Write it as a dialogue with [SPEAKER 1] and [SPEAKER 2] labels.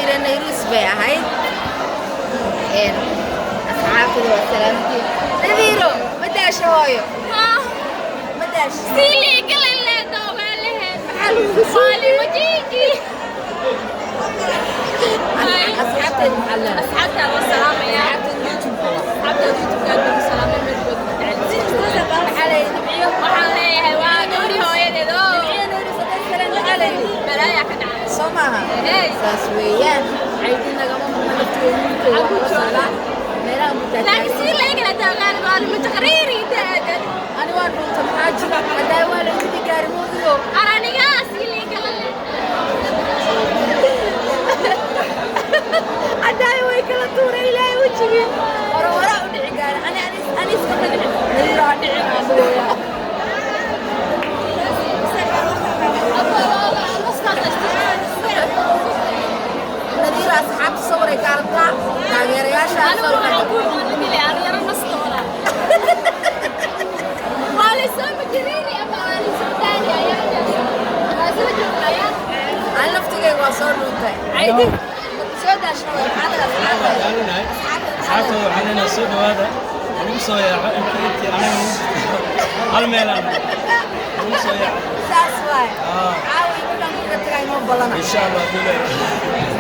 [SPEAKER 1] Nadiira Nayruus bay ahayd. Asxaabtada waa salaamtiin. Nadiiro, ma daasho hooyo? Ma daasho? Maxaa lagugu soo? Asxaabteed maxaa leedahay?
[SPEAKER 2] Asxaabta waa salaamaya.
[SPEAKER 1] Asxaabteed YouTube-ka waa.
[SPEAKER 2] Asxaabta YouTube-ka aad baan u salaamay, meel walba ku jecel.
[SPEAKER 1] Maxaa leeyahay Nimciyo?
[SPEAKER 2] Waxaan leeyahay waa gabadhii hooyadeed oo
[SPEAKER 1] Nimciyo Nayruus hadday salaan, maxaa leeyahay?
[SPEAKER 2] Balaayaa ka dhacay.
[SPEAKER 1] Soo maaha?
[SPEAKER 2] Hey.
[SPEAKER 1] Saas weeyaan. Caydin nagama maqna, laftigeeda wiilkeeda waa la socdaa meelaha.
[SPEAKER 2] Laakiin sii
[SPEAKER 1] Mutaataagan.
[SPEAKER 2] Leegana taqaan maalin taqriiri taagan.
[SPEAKER 1] Ani waan dhunta, maxaa jira? Haddaa waa la yidhi gaarimoodiyo.
[SPEAKER 2] Aranigaa sii leegala.
[SPEAKER 1] Haddaa way kala tuuray, Ilaahay wejigii hore horaa u dhici gaari. Ani ani iskama dhicin, Nadiiro ha dhicin aan dhawaya. Nadiiro, asxaabta sawiray ka aragtaa, taageerayaasha
[SPEAKER 2] Anigu
[SPEAKER 1] sawirka.
[SPEAKER 2] Waxaan ku imaanay aan yaro nastoona. Waa la soo majiriiri ama waa la soo daali ayaa waa soo joogaya.
[SPEAKER 1] Ani laftigeyga waa soo dhuuntay. Caydin soo daashna way. Maxaa laga asxaabta?
[SPEAKER 3] Asxaabtooda waxaan leenahay soo dhawaada, lagu soo yaaco intii anaga nagu jirto, hal meelaan lagu soo yaaco.
[SPEAKER 1] Saas waay.
[SPEAKER 3] Ah.
[SPEAKER 1] Caawi markaan guriga tagaa inoo ballana.
[SPEAKER 3] Insha Allah, hadduu leeyahay.